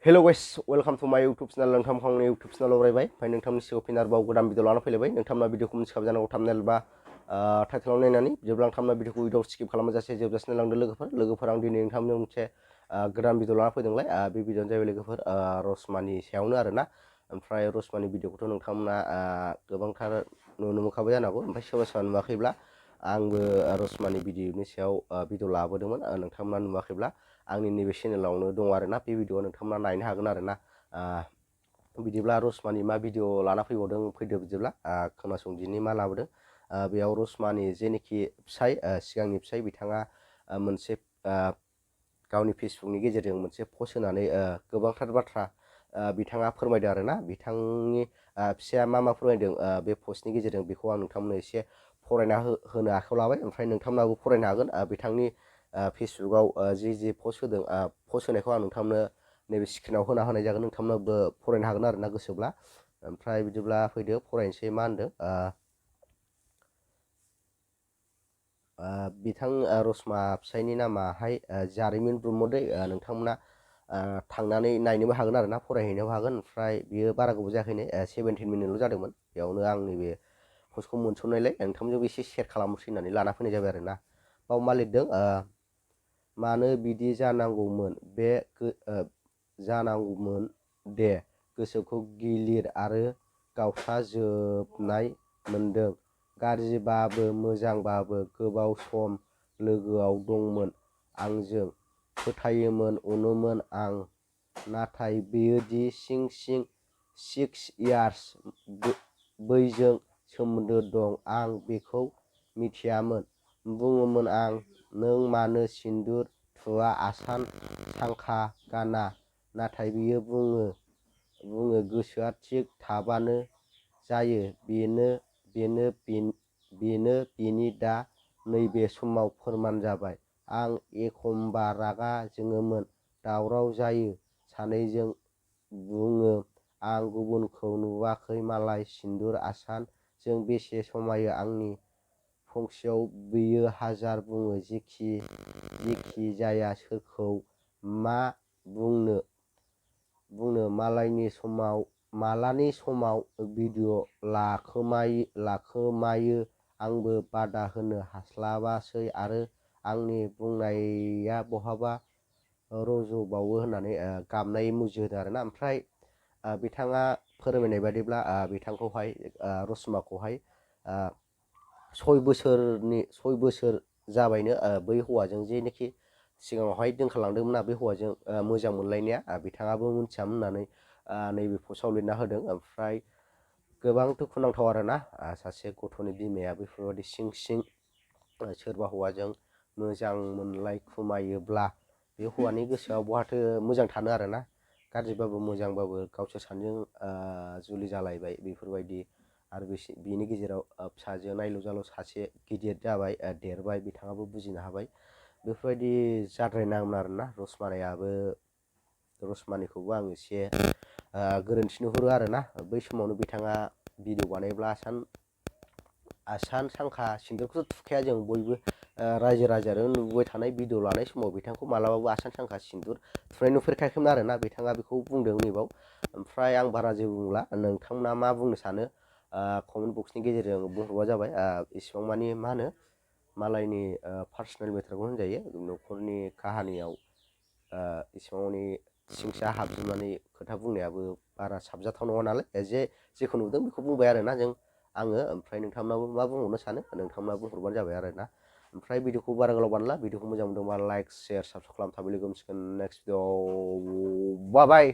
Hello guys, welcome to my YouTube channel. नोंथां आंनि YouTube channel रायबाय ओमफ्राय नोंथांनि सिगाङाव फिन आरोबाव गोदान भिडिअ लाना फैलायबाय नोंथांना भिडिअखौ मिथिखाब जानांगौ थाम्बनेल बा टाइटेलाव नायनानै जेब्ला आं भिडिअखौ उइदाव स्किप खालामाजासे जोबजासिम नायलांदो लोगोफोर आं दिनै नोंथांनो मोनसे गोदान भिडिअ लाना फैदोंलाय बे भिडिअआनो जाहैबाय लोगोफोर रसमानि सायावनो आरोना ओमफ्राय रसमानि भिडिअखौथ' नोंथांमोना गोबांथार नुनो मोनखाबाय जानांगौ ओमफ्राय सोरबा नुवाखैब्ला आंबो रसमानि भिडिअनि सायाव भिडिअ लाबोदोंमोन नोंथांमोना नुवाखैब्ला आंनि नैबे चेनेलावनो दं आरोना बे भिडिअआ नोंथांमोना नायनो हागोन आरोना बिदिब्ला रसमानि मा भिडिअ लाना फैदो बिदिब्ला खोनासंदिनि मा लाबोदों बेयाव रसमानि जेनोखि फिसाय सिगांनि फिसाय बिथाङा मोनसे गावनि फेसबुकनि गेजेरजों मोनसे पस्ट होनानै गोबांथार बाथ्रा बिथाङा फोरमायदों आरोना बिथांनि फिसाया मा फोरमायदों बे पस्टनि गेजेरजों बेखौ आं नोंथांमोननो एसे फरायना होनो आखायाव लाबाय ओमफ्राय नोंथांमोनाबो फरायनो हागोन बिथांनि फेसबुकआव जि पस्ट होदों पस्ट होनायखौ आं नोंथांनो नैबे स्क्रिनाव होनाय जागोन नोंथांमोनाबो फरायनो हागोन आरोना गोसोब्ला ओमफ्राय बिदिब्ला फैदो फरायनोसै मा होनदों बिथां रसमा फिसायनि नामाहाय जारिमिन ब्रह्म दै नोंथांमोना थांनानै नायनोबो हागोन आरोना फरायहैनोबो हागोन ओमफ्राय बियो बारा गोबाव जायाखैनो 17 मिनिटल' जादोंमोन बेयावनो आंनि बे पस्टखौ मोनसननायलाय नोंथांजोंबो एसे शेयार खालामनोसै होननानै लाना फैनाय जाबाय आरोना बाव मा लिरदों मानो बिदि जानांगौमोन जानांगौमोन दे गोसोखौ गिलिर आरो गावस्राजोबनाय मोनदों गाज्रिबाबो मोजांबाबो गोबाव सम लोगोआव दंमोन आंजों फोथायोमोन अनोमोन आं नाथाय बेयोदि सिं 6 इयार्स बैजों सोमोन्दो दं आं बेखौ मिथियामोन बुङोमोन आं नों मानो सिन्दुर थुवा आसान सांखा गाना नाथाय बियो बुङो गोसोआ थिग थाबानो जायो बेनो बेनि दा नैबे समाव फोरमान जाबाय आं एखमबा रागा जोङोमोन दावराव जायो सानैजों बुङो आं गुबुनखौ नुवाखै मालाय सिन्दुर आसान जों बेसे समायो आंनि फंसेयाव बियो हाजार बुङो जेखि जाया सोरखौ मा बुंनो मालानि समाव भिडिअ लाखोमायो आंबो बादा होनो हास्लाबासै आरो आंनि बुंनाया बहाबा रज'बावो होननानै गाबनाय इम'जि होदों आरोना ओमफ्राय बिथाङा फोरमायनाय बादिब्ला बिथांखौहाय रसमाखौहाय 6 बोसोर जाबायनो बै हौवाजों जेनोखि सिगाङावहाय दोनखालांदोंमोन बे हौवाजों मोजां मोनलायनाया बिथाङाबो मिथियामोन होननानै नैबे पस्टआव लिरना होदों ओमफ्राय गोबां दुखुनांथाव आरोना सासे गथ'नि बिमाया बेफोरबायदि सिं सोरबा हौवाजों मोजां मोनलायखुमायोब्ला बे हौवानि गोसोआव बहाथो मोजां थानो आरोना गाज्रिबाबो मोजांबाबो गावसोर सानैजों जुलि जालायबाय बेफोरबायदि आरो बिनि गेजेराव फिसाजो नायल' जाल' सासे गिदिर जाबाय देरबाय बिथाङाबो बुजिनो हाबाय बेफोरबायदि जाद्रायनाङामोन आरोना रसमानिखौबो आं एसे गोरोन्थि नुहुरो आरोना बै समावनो बिथाङा भिडिअ बानायब्ला आसान सांखा सिन्दुरखौथ' थुखाया जों बयबो रायजो राजायानो नुबोबाय थानाय भिडिअ लानाय समाव बिथांखौ मालाबाबो आसान सांखा सिन्दुर थुनाय नुफेरखायाखैमोन आरोना बिथाङा बेखौ बुंदों नैबाव ओमफ्राय आं बारा जेबो बुंला नोंथांमोना मा बुंनो सानो कमेन्ट बक्सनि गेजेरजों बुंहरबा जाबाय इसिबां मानि मा होनो मालायनि पार्सनेल मेटारखौ होनजायो न'खरनि काहानियाव इसिबां मानि सिंसा हाबजोबनानै खोथा बुंनायाबो बारा साबजाथाव नङा नालाय जेखौ नुदों बेखौ बुंबाय आरोना आङो ओमफ्राय नोंथांमोनाबो मा बुंहरनो सानो नोंथांमोना बुंहरबानो जाबाय आरोना ओमफ्राय भिडिअखौ बारा गोलाव बानायला भिडिअखौ मोजां मोनदोंबा लाइक शेयार साबसक्राइब खालाम थाबै लोगो मोनसिगोन नेक्स्ट भिडिअ बाय